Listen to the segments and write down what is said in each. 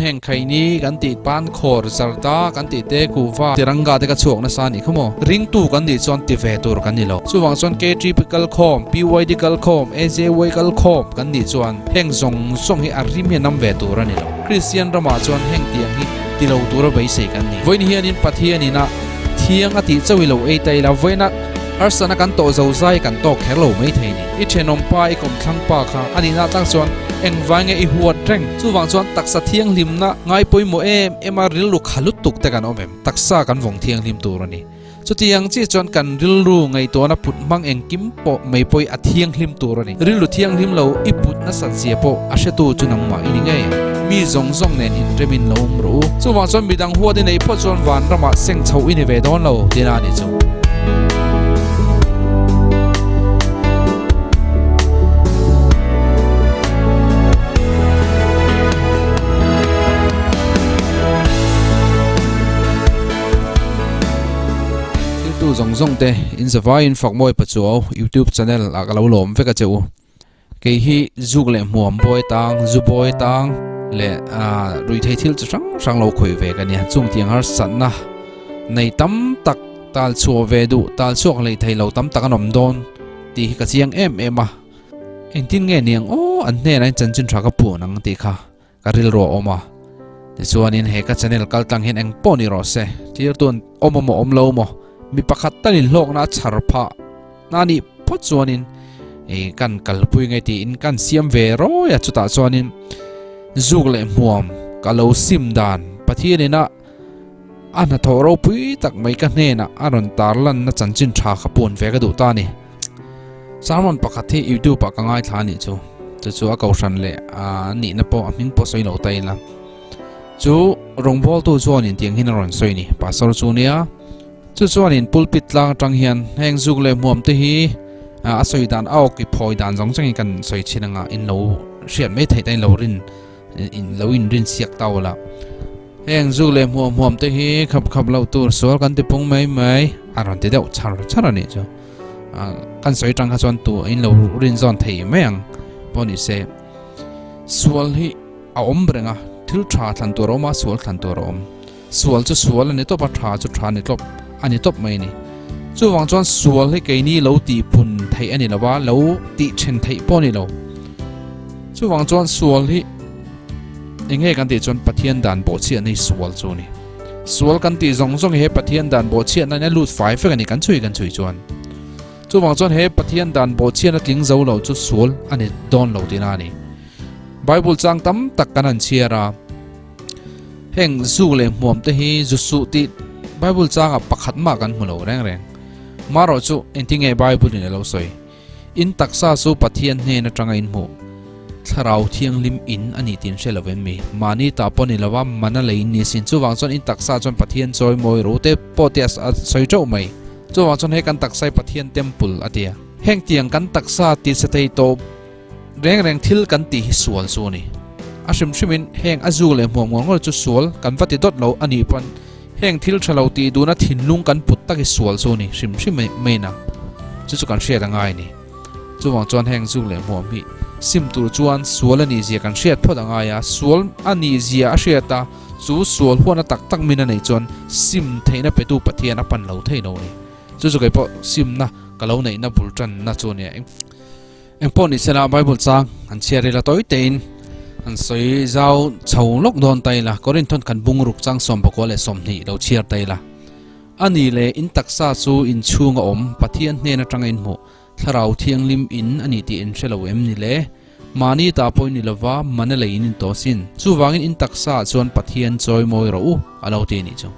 heng khaini kan tih pan khawr zarda kan tih te kuhva tiranga te ka chhuak nasa anih kha maw. Ringtu kan nih chuan ti ve tur kan ni lo. Chuvang chuan KTP kal khawm, PYD kal khawm, AJY kal khawm kan nih chuan heng zawng zawng hi a rim hi a nam ve tur a ni lo. Kristian ramah chuan heng tiang hi ti lo tura beisei kan ni. Vawiin hianin Pathian ina thiang a tih chauh i lo ei ta ila vawiina harsatna kan tawh zo zai kan tawk kher lo mai thei ni. I thenawm pa, i kawmthlang pa kha a nihna atang chuan engvai nge i huat reng? Chuvang chuan taksa thianghlimna ngai pawimawh em em a rilru kha lutuk te kan awm em? Taksa kan vawng thianghlim tur a ni. Chutiang chiah chuan kan rilru ngaihtuahna put hmang engkim pawh mai pawh hi a thianghlim tur a ni. Rilru thianghlim lo i put nasat zia pawh a hretu chu nangmah i ni ngei ang. Mi zawng zawng nen inremin lo awm rawh u. Chuvang chuan midang huat i neih phawt chuan vanramah seng chho i ni ve dawn lo tina a ni chu. Thiltu zawng zawng te in zavaiin Fakmawi Pachuau YouTube channel ah ka lo lawm vek a che u. Kei hi zuk leh hmuam bawi tang, zu bawi tang leh ah ruihtheih thil chi hrang hrang lo khawih ve ka nia. Chung tiang harsatna nei tam tak tal chhuah ve duh, tal chhuak hlei thei lo tam tak an awm dawn tih hi ka chiang em em a. Engtin nge niang aw an hnenah in chanchin tha ka puan ang tih kha. Ka rilru a awm a, tichuanin he ka channel kal tlang hian eng pawh ni rawh se, tlirtu an awm a maw awm lo maw, mi pakhat tan inhlawkna a chhar phah na nih phawt chuanin ei kan kalpui nge tiin kan siam ve rawi a, chutah chuanin zuk leh hmuam ka lo sim dan Pathian ina a hnathawh ropui tak mai ka hnenah a rawn tarlanna chanchin tha ka puan ve ka duh ta a ni. Sermon pakhat hi YouTube ah ka ngaithla a nih chu. Chu chu a kohhran leh a nihna pawh a hming pawh sawi lo ta ila. Chu rawngbawltu chuanin tiang hian a rawn sawi ni. Pastor chu nia. Chu chuanin pulpit tlang atang hian heng zuk leh hmuam te hi a sawi dan a awki phawi dan zawng zawngin kan sawi thin anga in lo hriat mai theih ta in lo rin in lo in rin siak ta ula. Heng zuk leh hmuam hmuam te hi khap khap loh tur sual kan ti pung mai mai a rawn ti deuh char char a nih chu. Kan sawi tang kha chuan tu in lo rin zawn thei mai ang pawh ni se sual hi a awm reng a thil tha thlan tur a awm a sual thlan tur a awm sual chu sual a ni tawp a tha chu tha a ni tawp a ni tawp mai a ni chuvang chuan sual hi keini lo tih pun theih a ni lo va lo tih then theih pawh a ni lo chuvang chuan sual hi eng nge kan tih chuan Pathian dan bawhchhiahna hi sual chu a ni. Sual kan tih zawng zawng hi he Pathian dan bawhchhiatna in a lut fai vek a ni kan chhui kan chhui chuan. Chuvang chuan he Pathian dan bawhchhiatna tling zo lo chu sual a ni dawn lo tihna a ni. Bible chang tam tak kan han chhiar a, heng zu leh hmuam te hi zu suh tih Bible changah pakhat mah kan hmu lo reng reng. Marawh chu engtinge Bible in a lo sawi? In taksa chu Pathian hnen atanga in hmuh Thlarau Thianghlim in a ni tih in hre lo em mi? Mahni ta pawh ni lova mana lei in ni asin. Chuvang chuan in taksa chuan Pathian chawi mawi ro te pawh te a sawi teuh mai. Chuvang chuan he kan taksa hi Pathian temple a ti a. Heng tiang kan taksa ti chhe thei tawh reng reng thil kan tih hi sual chu a ni. A hrim hrimin heng a zuk leh hmuam ngawr ngawr chu sual kan va ti dawt lo a nih pawn Heng thil tha lo tih duhna thinlung kan put tak hi sual chu a ni hrim hrim mai na. Chu chu kan hriat a ngai a ni. Chuvang chuan heng zuk leh hmuam hi sim tur chuan sual a nih zia kan hriat phawt a ngai a, sual a nih zia a hriat a, chu sual huatna tak tak min a neih chuan sim theihna petu Pathian a pan lo thei lo a ni. Chu chu keipawh simna ka lo neihna bul tanna chu a nia. Engpawh ni sela Bible chang an chhiar ila tawi tein an sawi zau chho lawk dawn ta ila Korinthon kan bung ruk chang 11 leh 20 lo chhiar ta ila. A ni le in taksa chu in chhung a awm Pathian hnen atanga in hmuh Thlarau Thianghlim in a ni tih in hre lo em ni le? Mahni ta pawh in ni lova mana lei in in tawh sin. Chuvangin in taksa ah chuan Pathian chawi mawi rawh u a lo ti a nih chu.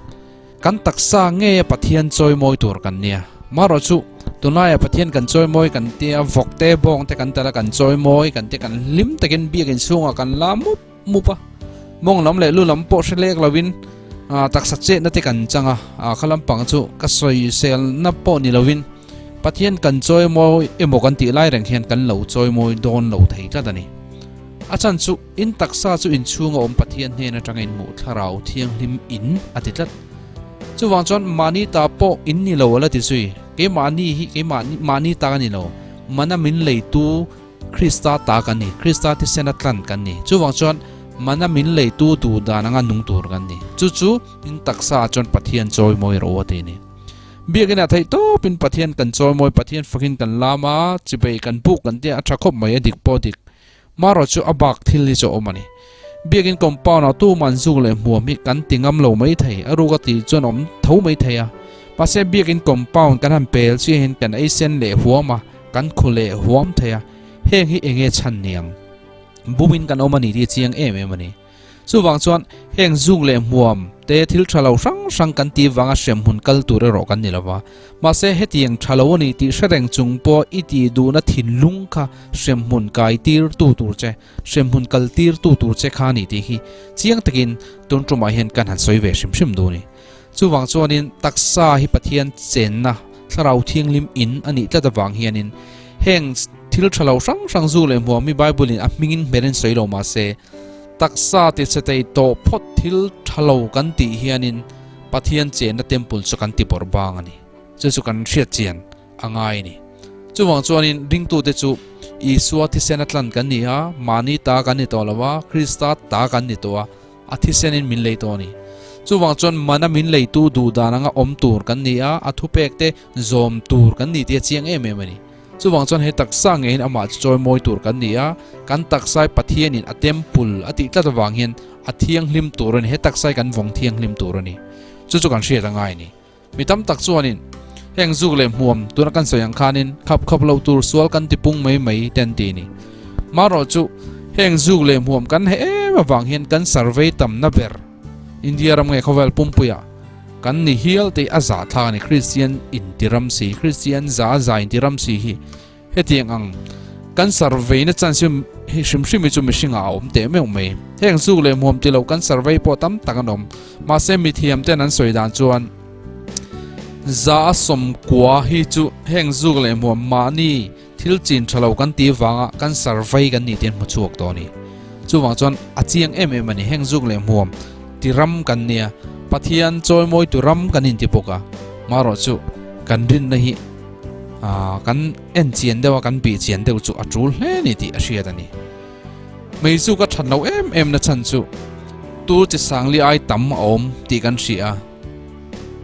Kan taksa nge a Pathian chawimawi tur kan nia. Marawh chu tunlaiah Pathian kan chawimawi kan tia, vawk te, bawng te kan tel a kan chawimawi kan tia kan hlim takin biakin chhungah kan la mup mup a. Mawng lam leh lu lam pawh hre lek lovin taksa chetna te kan chang a, kha lampang chu ka sawiselna pawh ni lovin Pathian kan chawimawi emaw kan tih lai reng hian kan lo chawimawi dawn lo thei tlat a ni. A chhan chu in taksa chu inchhunga awm Pathian hnen atanga inhmuh Thlarau Thianghlim in a ti tlat. Chuvang chuan mahni ta pawh in ni lo a la ti zui. Keimahni hi keimahni mahni ta ka ni lo. Mana min leitu Krista ta kan ni. Krista thisena tlan kan ni. Chuvang chuan Mana min leitu duh dan anga nung tur kan ni. Chu chu in taksa ah chuan Pathian chawimawi rawh u a ti a ni. Biakin ah theih tawpin Pathian kan chawimawi, Pathian fakin kan lam a, chibei kan buk kan tia a tha khawp mai, a dik pawh a dik. Marawh chu a bak thil hi chu a awm a ni. Biakin compound ah tuman zuk leh hmuam hi kan ti ngam lo mai thei, a ruk a tih chuan awm tho mai thei a. Mahse biakin compound kan han pel chiah hian kan ei sen leh huam a, kan khu leh huam thei a, heng hi enge chhan niang? Bumin kan awm a ni tih a chiang em em a ni. Chuvang chuan heng zuk leh hmuam te thil tha lo hrang hrang kan tih vanga hremhmun kal tur erawh kan ni lo va. Mahse hetiang tha lo a ni tih hre reng chung pawh i tih duhna thinlung kha hremhmun kai tir tu tur che, hremhmun kal tir tu tur che kha a ni tih hi chiang takin tun tumah hian kan han sawi ve hrim hrim duh a ni. Chuvang chuanin taksa hi Pathian chenna Thlarau Thianghlim in a nih tlat avang hianin heng thil tha lo hrang hrang zu leh hmuam hi Bible in a hmingin hmerin sawi lo mahse taksa ti che thei tawh phawt thil tha lo kan tih hianin Pathian chenna temple chu kan ti bawrh bang a ni. Chu chu kan hriat chian a ngai a ni. Chuvang chuanin ringtute chu Isua thisen a tlan kan ni a, mahni ta kan ni tawh lo a, Krista ta kan ni tawh a, A thisenin min lei tawh a ni. Chuvang chuan mana min leitu duh dan anga awm tur kan ni a, a thupekte zawm tur kan ni tih a chiang em em a ni. Chuvang chuan he taksa ngeiin amah chu chawimawi tur kan ni a, kan taksai Pathianin a temple a tih tlat avang hian a thianghlim tur a ni, he taksai kan vawng thianghlim tur a ni. Chu chu kan hriat a ngai a ni. Mi tam tak chuanin heng zuk leh hmuam tuna kan sawi ang khanin khap khap lo tur sual kan ti pung mai mai te an ti a ni. Marawh chu heng zuk leh hmuam kan he em avang hian kan survey tamna ber India ram nge khawvel pumpuiah kan ni hial tih a zah thlak a ni. Kristian inti ram si, Kristian za za inti ram si hi Hetiang ang kan survey na chance hi hrim hrim hi chu mihring ah a awm teh meuh mai. Heng zuk leh hmuam ti lo kan survey pawh tam tak an awm. Mahse mithiam ten an sawi dan chuan za a sawmkua hi chu heng zuk leh hmuam mahni thil chin tha lo kan tih vanga kan survey kan nih te an hmu chhuak tawh a ni. Chuvang chuan a chiang em em a ni. Heng zuk leh hmuam ti ram kan nia, Pathian chawimawi tu ram kan inti bawk a, marawh chu kan rinna hi Ah, kan en chian deuh a, kan bih chian deuh chu a tul hle ni tih a hriat a ni. Mei chu ka that lo em em na chhan chu tur chi sangli ai tam a awm tih kan hria a.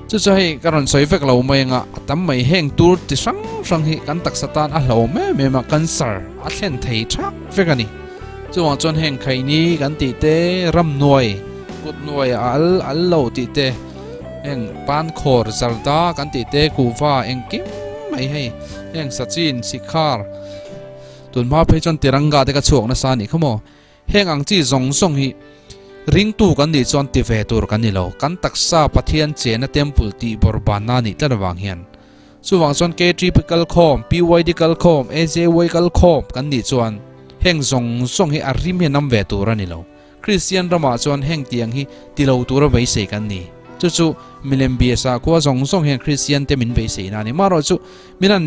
Chu chu hei ka rawn sawi vek lo mai anga a tam mai heng tur chi hrang hrang hi kan taksa tan a hlauhawm em em a, cancer a thlen thei thak vek a ni. Chuvang chuan heng khaini kan tih te, ramhnuai, kuthnuai a al al lo tih te, Heng pan khawr zarda kan tih te kuhva engkim mai hei heng sachin sikhar tunhma phei chuan tiranga te ka chhuak nasa a nih kha maw heng ang chi zawng zawng hi ringtu kan nih chuan ti ve tur kan ni lo kan taksa Pathian chena temple tih bawrhbanna a nih tlat avang hian chuvang chuan KTP kalkhawm PYD kalkhawm AJY kalkhawm kan nih chuan heng zawng zawng hi a rim hi a nam ve tur a ni lo. Kristian ramah chuan heng tiang hi ti lo tura beisei kan ni. Chu chu milem bia sakhua zawng zawng hian Kristian te min beiseina a ni. Marawh chu min han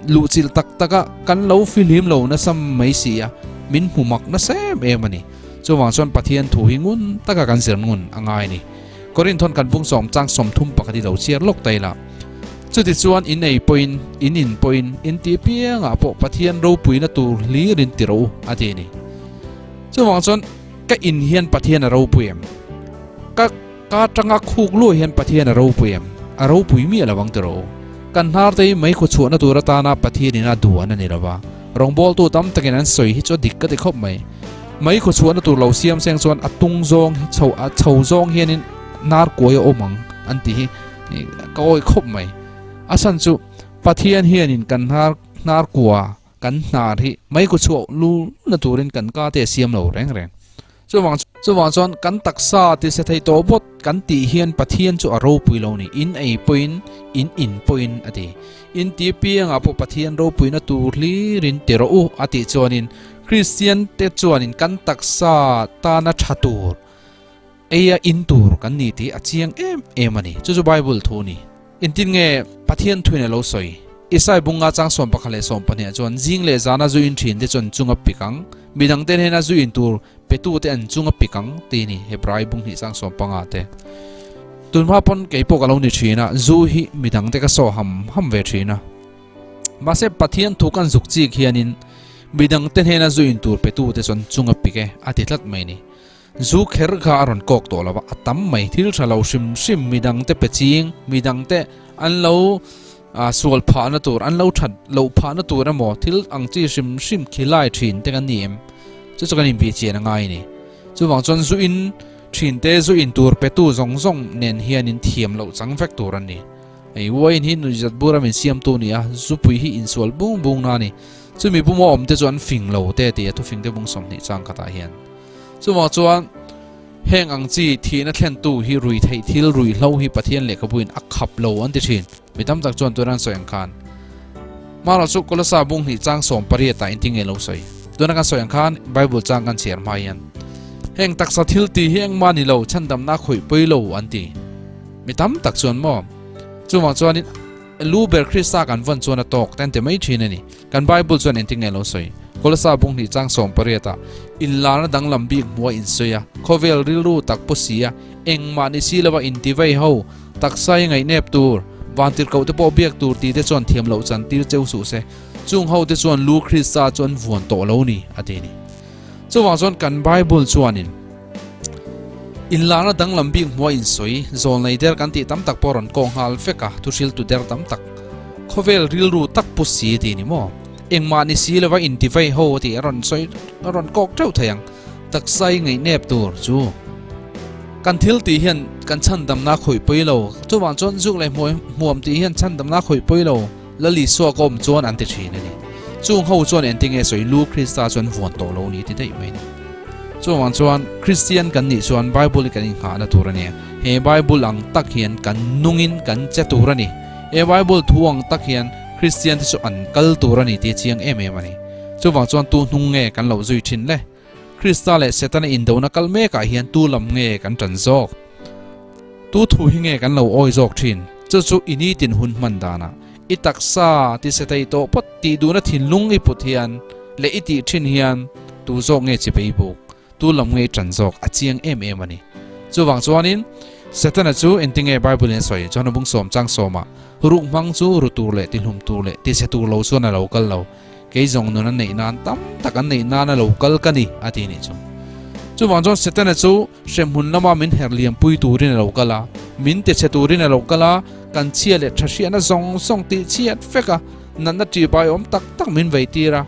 luhchilh tak tak a, kan lo fihlim lo nasa mai si a, min hmu mak nasa em em a ni. Chuvang chuan Pathian thu hi ngun taka kan zir ngun a ngai a ni. Korinthon kan bung sawm chang 30 pakhat hi lo chhiar lawk ta ila. Chutichuan in ei pawhin, in in pawhin, in tih piangah pawh Pathian ropuina tur hlir in ti rawh u, a ti a ni. Chuvang chuan ka in hian Pathian a ropui em? Ka ka tanga khuk luah hian Pathian a ropui em? A ropui miah lo ang tiraw? Kan hnar te hi mei khaw chhuahna tur atana Pathian in a duan a ni lo va. Rawngbawltu tam takin an sawi hi chu a dik ka ti khawp mai. Mei khaw chhuahna tur lo siam seng chuan a tung zawng hi chho a chho zawng hianin hnar kuai a awm ang an ti hi ka awih khawp mai. A chhan chu Pathian hianin kan hnar hnar kua Kan hnar hi mai ku chhuah lu na turin kan ka te a siam lo reng reng. Chuvang chuvang chuan kan taksa ti se thei tawh bawt kan tih hian Pathian chu a ropui lo ni. In ei pawhin, in in pawhin a ti. In ti piangah pawh Pathian ropuina tur hlirin ti rawh u a tih chuanin Kristian te chuanin kan taksa tana tha tur eia in tur kan ni tih a chiang em em a ni. Chu chu Bible thu a ni. Engtin nge Pathian thuin a lo sawi? Isai bunga chang 11 leh 12 ah chuan zing leh zana zu in thin te chu an chung a pik ang, midang te hnena zu in tur petu te an chung a pik ang ti ni, Hebrai bung hnih chang 15 te. Tunhma pawn kei pawh ka lo ni thin a, zu hi midang te ka saw ham ham ve thin a. Mahse Pathian thu kan zuk chik hianin midang te hnena zu in tur petu te chu an chung a pik e a ti tlat mai ni. Zu kher kha a rawn kawk tawh lo a, a tam mai. Thil tha lo hrim hrim midangte pe ching, midangte an lo sual phahna tur, an lo that loh phahna tur emaw thil ang chi hrim hrim khilai thin te kan ni em? Chu chu kan inbih chian a ngai a ni. Chuvang chuan zu in thin te, zu in tur petu zawng zawng nen hianin thiam loh chang vek tur an ni. Hei wine hi nuihzat bura min siamtu a ni a, zupui hi insual bung bung na a ni. Chumi buma awm te chu an fing lo te tih a thufing te bung 20 chang khatah hian. Chuvang chuan heng ang chi thihna thlentu hi rui theih thil ruihhlo hi Pathian lehkhabuin a khap lo an ti thin. Mi tam tak chuan tuna an sawi ang khan Hmanraw chu Kolosa bung hnih chang 18 ah inti nge lo sawi. Tuna kan sawi ang khan Bible chang kan chhiar hma hian heng taksa thil tih hi engmah ni lo chhandamna khawih pawi lo an ti. Mi tam tak chuan maw? Chuvang chuanin lu ber Krista kan vawn chuan a tawk ten ti mai thin a ni. Kan Bible chuan engtin nge lo sawi? Kolosa bung hnih chang 18 ah inlarna danglam bik hmuh a insawi a, khawvel rilru tak pu si a, engmah ni si lova intivei ho, taksa i ngaihnep tur, vantirhkoh te pawh biak tur tih te chuan thiam loh chan tir cheu suh se, chung ho te chuan lu Krista chu an vuan tawh lo ni, a ti a ni. Chuvang chuan kan Bible chuanin inlarna danglam bik hmuh a insawi, zawlnei der kan tih tam tak pawh rawn kawng nghal vek a, thuhriltu der tam tak, khawvel rilru tak pu si tih ni maw? Engmah ni si lova intivei ho tih a rawn sawi, a rawn kawk teuh thei ang. Taksa i ngaihnep tur chu kan thil tih hian kan chhandamna khawih pawi lo, chuvang chuan zuk leh hmuam tih hian chhandamna khawih pawi lo. Lal Isua ka awm chuan an ti thin a ni. Chung ho chuan engtinge sawi lu Krista chuan vuan tawh lo ni ti daih mai a ni. Chuvang chuan Kristian kan nih chuan Bible hi kan inghahna tur a ni. He Bible ang tak hian kan nungin kan che tur a ni. He Bible thu ang tak hian Kristian te chu an kal tur a ni tih a chiang em em a ni. Chuvang chuan tu hnung nge kan lo zui thin le? Krista leh Setana indona kal mekah hian tu lam nge kan tan zawk? Tu thu hi nge kan lo awi zawk thin? Chu chu i nitin hun hman danah i taksa ti se thei tawh phawt tih duhna thinlung i put hian leh i tih thin hian tu zawk nge chi bei buk, tu lam nge i tan zawk a chiang em em a ni. Chuvang chuanin Setana chu engtinge Bible-in a sawi? John-a bung sawm chang sawmah, Ruk hmang chu ru tur leh tihlum tur leh ti chhe tur lo chuan a lo kal lo. Kei zawng nun an neih nan tam tak an neih nana lo kal ka ni, a ti nih chu. Chuvang chuan Setana chu hremhmun lama min her liam pui turin a lo kal a, min ti chhe turin a lo kal a, kan chhia leh tha hriatna zawng zawng tih chhiat vek a, natna ṭihbai awm tak tak min vei tir a,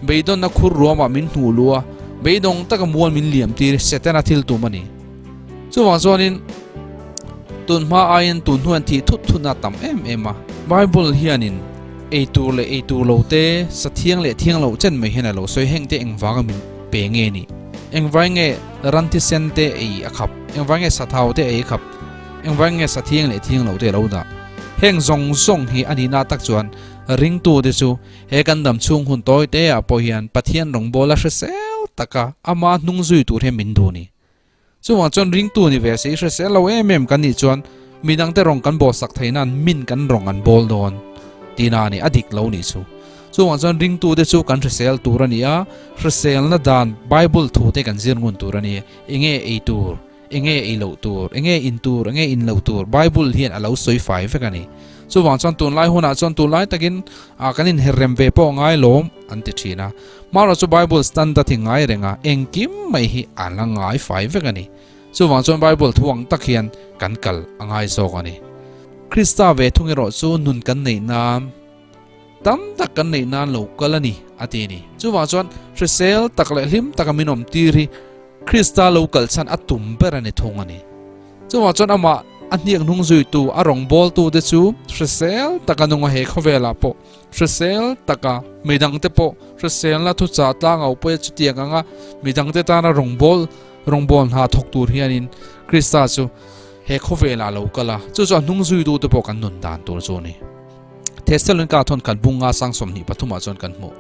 beidawnna khur ruamah min hnuh luh a, beidawng taka mual min liam tir Setana thil tum a ni. Chuvang chuanin tun hma aiin tun hnuan thih thut thutna a tam em em a. Bible hianin ei tur leh ei tur lo te, sa thiang leh thiang loh chen mai hian a lo sawi. Heng te engvanga min pe nge ni? Engvai nge ran thisen te ei a khap? Engvai nge sathau te ei a khap? Engvai nge sa thiang leh thiang lo te a lo dah? Heng zawng zawng hi a nihna tak chuan ringtute chu he kan dam chhung hun tawi te ah pawh hian Pathian rawngbawla hrisel taka ama hnung zui tur hian min duh a ni. Chuvang chuan ringtu ni ve se i hrisel lo em em kan nih chuan midangte rawng kan bawlsak thei nan min kan rawng an bawl dawn tihna a ni, a dik lo nih chu. Chuvang chuan ringtute chu kan hrisel tur a ni a, hriselna dan Bible thute kan zir ngun tur a ni. Enge ei tur, enge ei loh tur, enge in tur, enge in loh tur Bible hian a lo sawi fai vek a ni. Chuvang chuan tunlai hunah chuan tunlai takin kan inher rem ve pawh a ngai lawm an ti thin a. Hmanraw chu Bible standard hi ngai reng a, engkim mai hi a la ngai fai vek a ni. Chuvang chuan Bible thu ang tak hian kan kal a ngai zawk a ni. Krista ve thung erawh chu nun kan neih nan, tam tak kan neih nan lo kal a ni, a ti a ni. Chuvang chuan hrisel tak leh hlim taka min awm tir hi Krista lo kal chhan a tum ber a ni thung a ni. Chuvang chuan amah a hniak hnung zuitu, a rawngbawltute chu hrisel taka nung a he khawvelah pawh Hrisel taka midangte pawh hriselna thuchah tlang au pawia chutiang anga midangte tana rawngbâwl rawngbâwl hna thawk tur hianin Krista chu he khawvelah a lo kal a, chu chu a hnung zuitute pawh kan nun dan tur chu a ni. Thesalonika thawn khat bunga sang 23 ah chuan kan hmuh.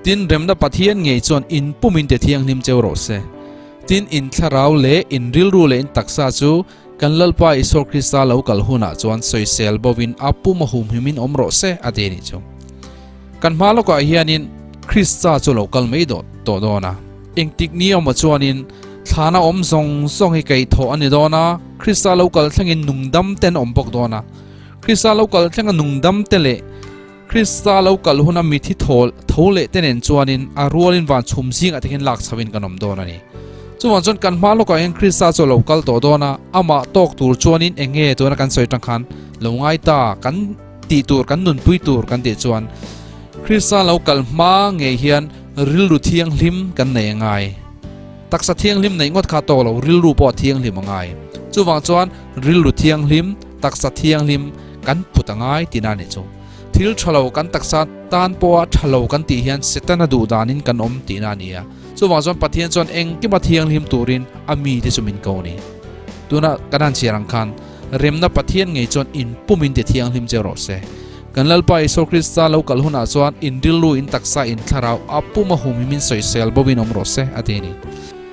Tin, remna Pathian ngei chuan in pumin te thianghlim cheu rawh se. Tin, in thlarau leh in rilru leh in taksa chu Kan Lalpa Isua Krista lo kal hunah chuan sawisel bovin a pum a humhimin awm rawh se a ti a nih chu. Kan hma lawkah hianin Krista chu lo kal mai dawh tawh dawn a. Engtik ni awmah chuanin thlana awm zawng zawng hi kaihthawh a ni dawn a, Krista lo kal thlengin nungdam ten awm bawk dawn a. Krista lo kal thlenga nungdam te leh Krista lo kal huna mithi thawl tho leh te nen chuanin a rualin van chhum zingah te hian lak chhoin kan awm dawn a ni. Chuvang chuan kan hma lawkah hian Krista chu a lo kal tawh dawn a, amah tawk tur chuanin eng nge tuna kan sawi tang khan lo ngai ta kan tih tur kan nunpui tur kan tih chuan Krista lo kal hma ngei hian rilru thianghlim kan nei a ngai. Taksa thianghlim neih ngawt kha tawk lo rilru pawh a thianghlim a ngai. Chuvang chuan rilru thianghlim, taksa thianghlim kan put a ngai tihna a nih chu. Thil tha lo kan taksa tan pawha tha lo kan tih hian Setana duh danin kan awm tihna a ni a. Chuvang chuan Pathian chuan engkima thianghlim turin a mite chu min ko a ni. Tuna kan han chhiar ang khan remna Pathian ngei chuan inpumin ti thianghlim che rawh se. Kan Lalpa Isua Krista lo kal hunah chuan in rilru in taksa in thlarau a pum a hum hi min sawisel bawin awm rawh se a ti a ni.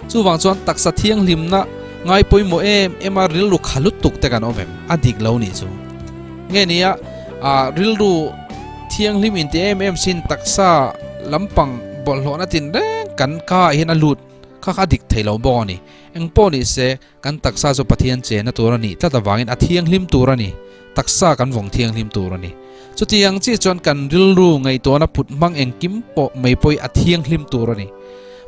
Chuvang chuan taksa thianghlimna ngai pawimawh em em a rilru kha lutuk te kan awm em? A dik lo nih chu. Nge nia a rilru thianghlim in ti em em sin taksa lampang bawlhhlawhna tin reng kan ka ah hian a lut kha kha a dik thei lo bawk a ni. Eng pawh ni se kan taksa chu Pathian chenna tur a nih tlat avangin a thianghlim tur a ni. Taksa kan vawng thianghlim tur a ni. Chutiang chiah chuan kan rilru ngaihtuahna put hmang engkim pawh mai pawhin a thianghlim tur a ni.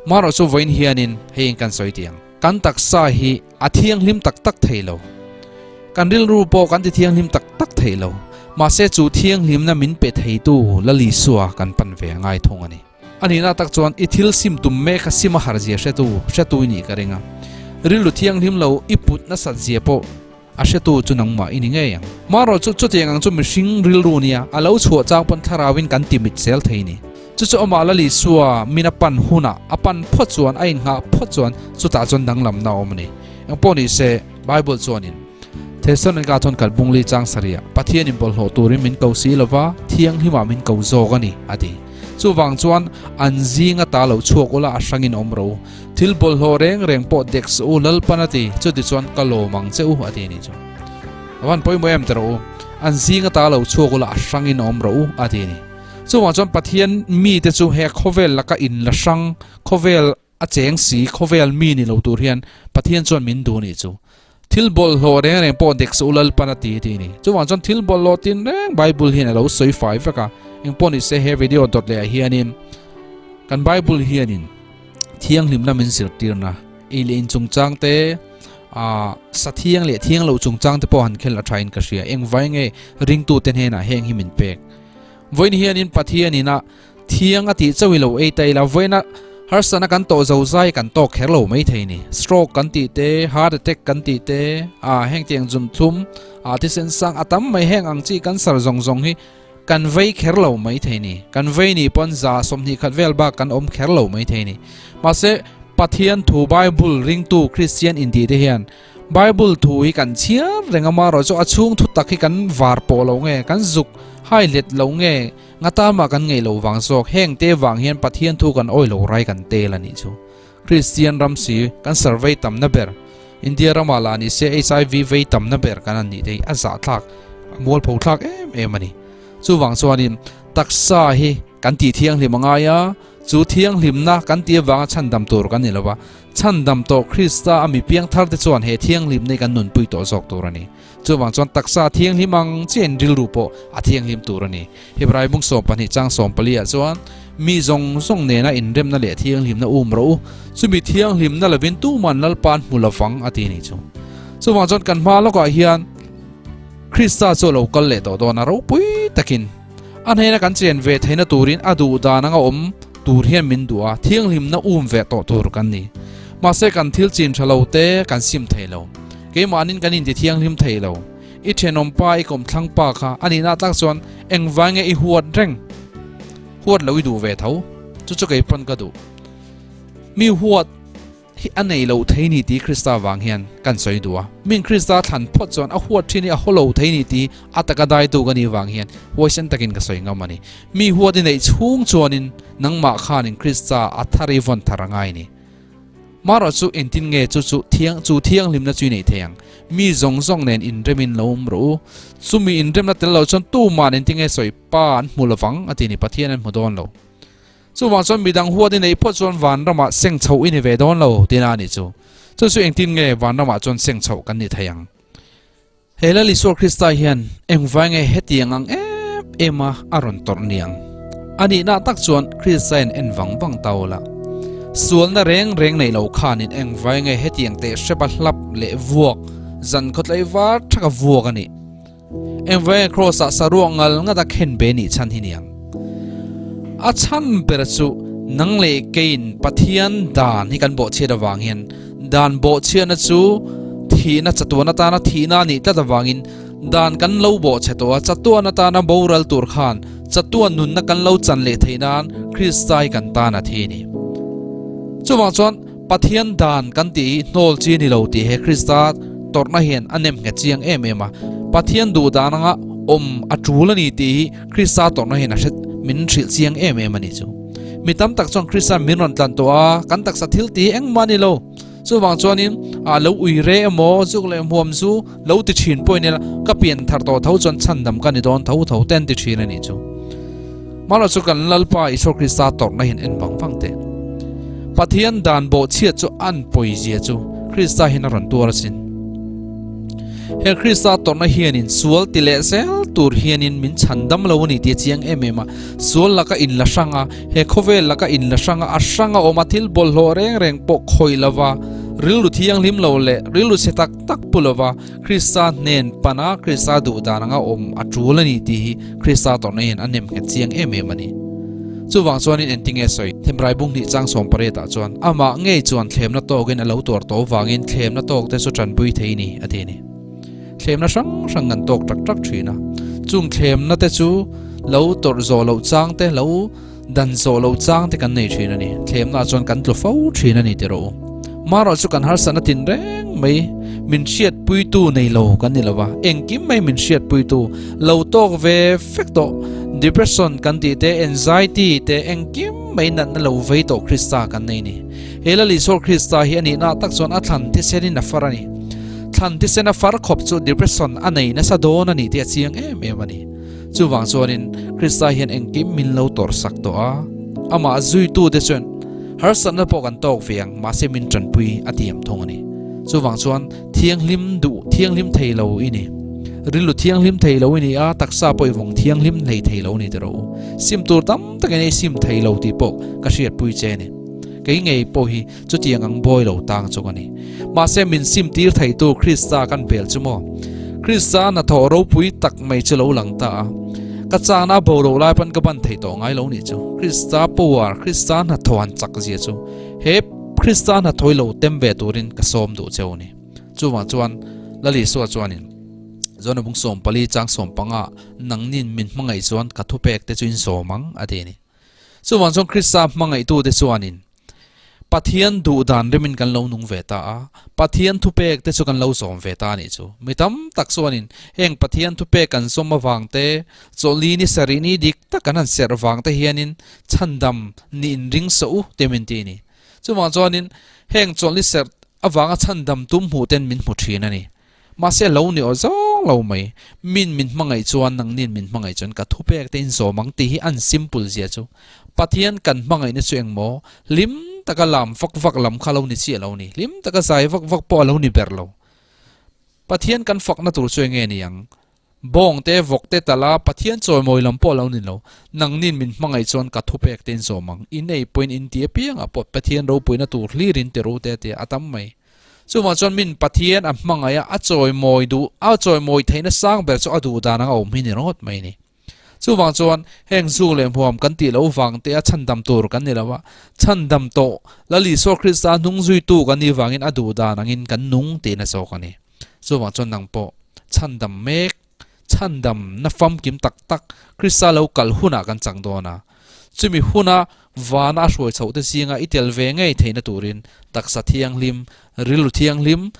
Marawh chu vawiin hianin hei in kan sawi tih ang. Kan taksa hi a thianghlim tak tak thei lo. Kan rilru pawh kan ti thianghlim tak tak thei lo. Mahse chu thianghlimna min pe theitu Lal Isua kan pan ve a ngai thung a ni. A nihna tak chuan i thil sim tum mek kha sim a har zia hretu hretu i nih ka ring a. Rilru thianghlim lo i put nasat zia pawh A hretu chu nangmah i ni ngei ang. Marawh chu chutiang ang chu mihring rilru nia a lo chhuah chang pawn thlarauin kan ti mit zel thei ni. Chu chu amah Lalisua min a pan hunah a pan phawt chuan a innghah phawt chuan chutah chuan danglamna a awm a ni. Engpawh ni se, Bible chuanin, Thesalonika thawn kal bungli chang sarih Pathianin bawlhhlawh turin min ko si lova, thianghlimah min ko zawk a ni, a ti. Chuvang chuan an zinga ta lo chhuak ula a hrangin awm ro. Thil bawlhhlawh reng reng pawh dek suh u Lalpan a ti, chutichuan ka lawm ang che u a ti a nih chu. A van pawimawh em teh rawh u, an zinga ta lo chhuak ula a hrangin awm rawh u a ti a ni. Chuvang chuan Pathian mite chu he khawvel laka in la hrang, khawvel a cheng si, khawvel mi ni lo tur hian Pathian chuan min duh a nih chu. Thil bawlhhlawh reng reng pawh dek suh u Lalpan a ti a ti a ni. Chuvang chuan thil bawlhhlawh tin reng Bible hian a lo sawi fai vek a, engpawh ni se he video dawt leh ah hianin kan Bible hianin thianghlimna min zirtirna ei leh in chungchang te ah sa thiang leh thiang loh chungchang te pawh han khel a tha in ka hria. Engvai nge ringtu te hnenah heng hi min pek. Vawiin hianin Pathian ina Thiang a tih chauh i lo ei ta ila vawiina harsatna kan tawh zo zai kan tawk kher lo mai thei ni. Stroke kan tih te, heart attack kan tih te, ah heng tiang zun thlum, ah thisen sang a tam mai heng ang chi cancer zawng zawng hi kan vei kher lo mai thei ni. Kan vei nih pawn za 20 khat vel bak kan awm kher lo mai thei ni. Mahse Pathian thu Bible ringtu Christian intih te hian Bible thu hi kan chhiar reng a marawh chu a chhung thu tak hi kan var pawh lo nge, kan zuk hai let lo nge, Nga tama kan ngei lo vang zawk, heng te vang hian Pathian thu kan awi lo rai kan tel a nih chu. Kristian ram si kan survey tamna ber, India ramah lah ni se HIV vei tamna ber kan han nih te hi a zahthlak, a mualpho thlak em em a ni. Chuvang chuanin taksa hi kan tih thianghlim a ngai a, chu thianghlimna kan tih avanga chhandam tur kan ni lo va, chhandam tawh Krista a mi piangthar te chuan he thianghlimna hi kan nunpui tawh zawk tur a ni. Chuvang chuan taksa thianghlim ang chiahin rilru pawh a thianghlim tur a ni. Hebrai bung 12 chang 14 ah chuan, Mi zawng zawng nena inremna leh thianghlimna um rawh u, chumi thianghlimna lovin tuman Lalpa'n hmu lovang a ti a nih chu. Chuvang chuan kan hma lawkah hian Krista chu a lo kal leh tawh dawn a, ropui takin a hnena kan chen ve theihna turin a duh dan anga awm tur hian min duh a, thianghlimna um ve tawh tur kan ni. Mahse kan thil chin tha lo te kan sim thei lo. Keimahnin kan inti thianghlim thei lo. I thenawm pa, i kawmthlang pa kha a nihna tak chuan engvai nge i huat reng? Huat lo i duh ve tho. Chu chu kei pawn ka duh. Mi huat hi a nei lo thei ni tih Krista vang hian kan sawi duh a. Min Krista thlan phawt chuan a huat thin hi a haw lo thei ni tih a taka daitu ka nih vang hian huaisen takin ka sawi ngam a ni. Mi huat i neih chhung chuanin nangmah khanin Krista a thar i vawn thar a ngai ni. Marawh chu engtin nge chu chu thiang chu thianghlimna chu i neih thei ang? Mi zawng zawng nen inremin lo awm rawh u. Chumi inremna tel lo chuan tuman engtin nge sawi pa an hmu lovang a ti ni, Pathian an hmu dawn lo. Chuvang chuan midang huat i neih phawt chuan vanramah seng chhoh i ni ve dawn lo tina a nih chu. Chu chu engtin nge vanramah chuan seng chhoh kan ni thei ang? He Lal Isua Krista hian engvai nge hetiang ang em em a a rawn tawrh niang? A nihna tak chuan Krista in en vang vang ta ula. Sualna reng reng nei lo khanin engvai nge hetiang teh hrepa hlap leh vuak zan khawtlai var thaka vuak a nih? Engvai nge Kraws ah saruak ngal ngat a khen be nih chhan hi niang? A chhan ber chu nang leh keiin Pathian dan hi kan bawhchhiat avang hian dan bawhchhiatna chu thihna chatuan atana thihna a nih tlat avangin dan kan lo bawhchhe tawh a, chatuan atana boral tur khan chatuan nunna kan lo chan leh theih nan Krista hi kan tan a thi a ni. Chuvang chuan Pathian dan kan tih hi hnawl chi a ni lo tih he Krista tawrhna hian a nem nghet chiang em em a. Pathian duh dan anga awm a tul a ni tih hi Krista tawrhna hian a hre min hrilh chiang em em a ni chu. Mi tam tak chuan Krista min rawn tlan tawh a, kan taksa thil tih hi engmah a ni lo. Chuvang chuanin a lo ui re emaw zuk leh hmuam chu lo ti thin pawhin ila ka pian thar tawh tho chuan chhandam ka ni dawn tho tho te an ti thin a nih chu. Hmanraw chu kan Lalpa Isua Krista tawrhna hian en vang vang teh. Pathian dan bawhchhiat chu an pawizia chu Krista hian a rawn tuar asin. He Krista tawrhna hianin sual ti leh zel tur hianin min chhandam lo a ni tih a chiang em em a. Sual laka inla hrang a, he khawvel laka inla hrang a, a hrang a awm a, thil bawlhhlawh reng reng pawh khawih lova, rilru thianghlim lo leh rilru chhe tak tak pu lova Krista hnen pana Krista duh dan anga awm a tul a ni tih hi Krista tawrhna hian a nem nghet chiang em em a ni. Chuvang chuanin engtinge sawi? Themrai bung hnih chang 18 ah chuan amah ngei chuan thlemna tawkin a lo tuar tawh vangin thlemna tawk te chu tanpui thei ni a ti a ni. Thlemna hrang hrang kan tawk tak tak thin a, chung thlemna te chu lo tawrh zawh loh chang te, lo dan zawh loh chang te kan nei thin a ni. Thlemna ah chuan kan tlu fo thin a ni ti rawh u. Marawh chu kan harsatna tin reng mai min hriatpuitu nei lo kan ni lo va, engkim mai min hriatpuitu lo tawk ve fek tawh, depression kan tih te, anxiety te, engkim mai natna lo vei tawh Krista kan nei ni. He Lal Isua Krista hi a nihna tak chuan a thlan thisenin a far a ni. Thlan thisen a far khawp chu depression a nei nasa dawn a ni tih a chiang em em a ni. Chuvang chuanin Krista hian engkim min lo tawrhsak tawh a, amah zuitute chuan harsatna pawh kan tawk ve ang, mahse min tanpui a tiam thung a ni. Chuvang chuan thianghlim duh thianghlim thei lo i ni. Rilru thianghlim thei lo i ni a, taksa pawh i vawng thianghlim hlei thei lo a ni ti rawh u. Sim tur tam takin ei sim thei lo tih pawh ka hriatpui che a ni. Kei ngei pawh hi Chutiang ang bawi lo tang chu ka ni. Mahse min sim tir theitu Krista kan bel chu maw? Krista hnathawh ropui tak mai chu lo lang ta a. Ka chana a bo loh lai pawn ka ban thei tawh ngai lo nih chu. Krista power, Krista hnathawh han chak zia chu he Krista hnathawih lo tem ve turin ka sawm duh cheu a ni. Chuvang chuan Lal Isua chuanin John bung 14 chang 15 nangnin min hmangaih chuan ka thupek te chu in sawm ang a ti a ni. Chuvang chuan Krista hmangaihtute chuanin Pathian duh dan remin kan lo nung ve ta a, Pathian thupek te chu kan lo zawm ve ta a nih chu. Mi tam tak chuanin heng Pathian thupek kan zawm avang te, chawlhni ni sarih ni dik tak kan han serh vang te hianin chhandam nih inring sawh u te min ti a ni. Chuvang chuanin heng chawlhni serh avanga chhandam tum hmuh ten min hmu thin a ni. Mahse lo ni aw zawng lo mai. Min min hmangaih chuan nangnin min hmangaih chuan ka thupek te in zawm ang tih hi an simple zia chu. Pathian kan hmangaihna chu engmaw hlim taka lam vak vak lam kha lo ni chiah lo ni. Hlim taka zai vak vak pawh a lo ni ber lo. Pathian kan fakna tur chu enge ni ang? Bawng te, vawk te tala Pathian chawimawi lam pawh a lo ni lo. Nangnin min hmangaih chuan ka thupek te in zawm ang. In ei pawhin in ti apiang ah pawh Pathian ropuina tur hlir in ti ru te a ti a, a tam mai. Chuvang chuan min Pathian a hmangaih a, a chawimawi duh, a chawimawi theihna sang ber chu a duh dan anga awm hi ni ringawt mai a ni. Chuvang chuan heng zuk leh hmuam kan tih loh vang te a chhandam tur kan ni lo a, chhandam tawh Lal Isua Krista hnung zuitu kan nih vangin a duh dan angin kan nung tihna zawk a ni. Chuvang chuan nang pawh chhandam mek, chhandam na famkim tak tak Krista lo kal hunah kan chang dawn a. Chumi huna vana a hruai chhoh te zinga i tel ve ngei theihna turin taksa thianghlim, rilru thianghlim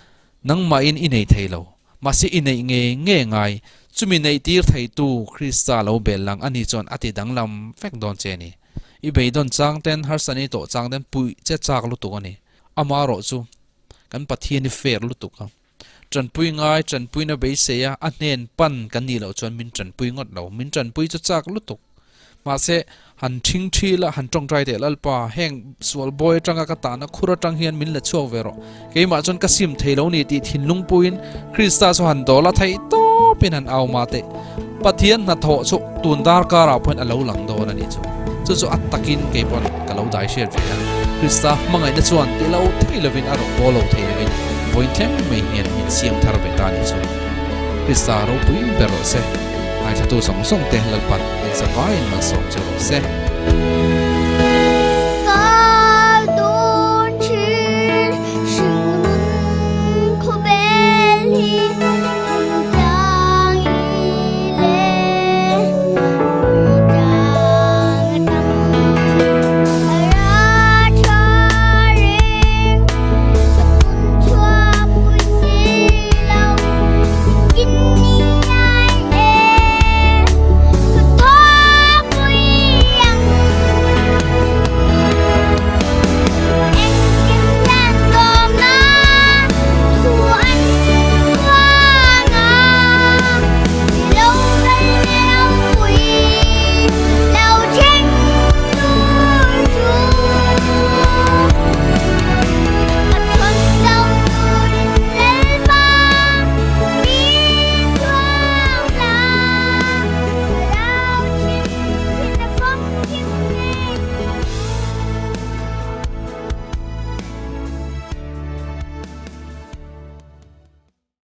nangmahin i nei thei lo. Mahse i neih ngei ngei ngai. Chumi neih tir theitu Krista lo bel lang a ni chuan a ti danglam vek dawn che a ni. I beidawn chang ten, harsatna i tawh chang ten puih che chak lutuk a ni. Amaherawh chu kan Pathian i fair lutuk a. Tanpui ngai, tanpuina beisei a, a hnen pan kan nih loh chuan min tanpui ngawt lo. Min tanpui chu chak lutuk. Mahse, han thing thi la, han tawngtai teh Lalpa, heng sual bawi atanga ka tahna khur atang hian min la chhuak ve rawh. Keimah chuan ka sim thei lo ni tih thinlung puiin Krista chu han dawl a, theih tawpin han au mah teh. Pathian hnathawh chu tun dar karah pawhin a lo lang dawn a nih chu. Chu chu a takin kei pawn ka lo dai hriat ve a. Krista hmangaihna chuan ti lo thei lovin a rawn bawl lo thei lovin vawiin thleng mai hian min siam thar ve ta a nih chu. Krista ropui ber rawh se. Ngaithlatu zawng zawng te Lalpan in zavaiin malsawm che rawh se.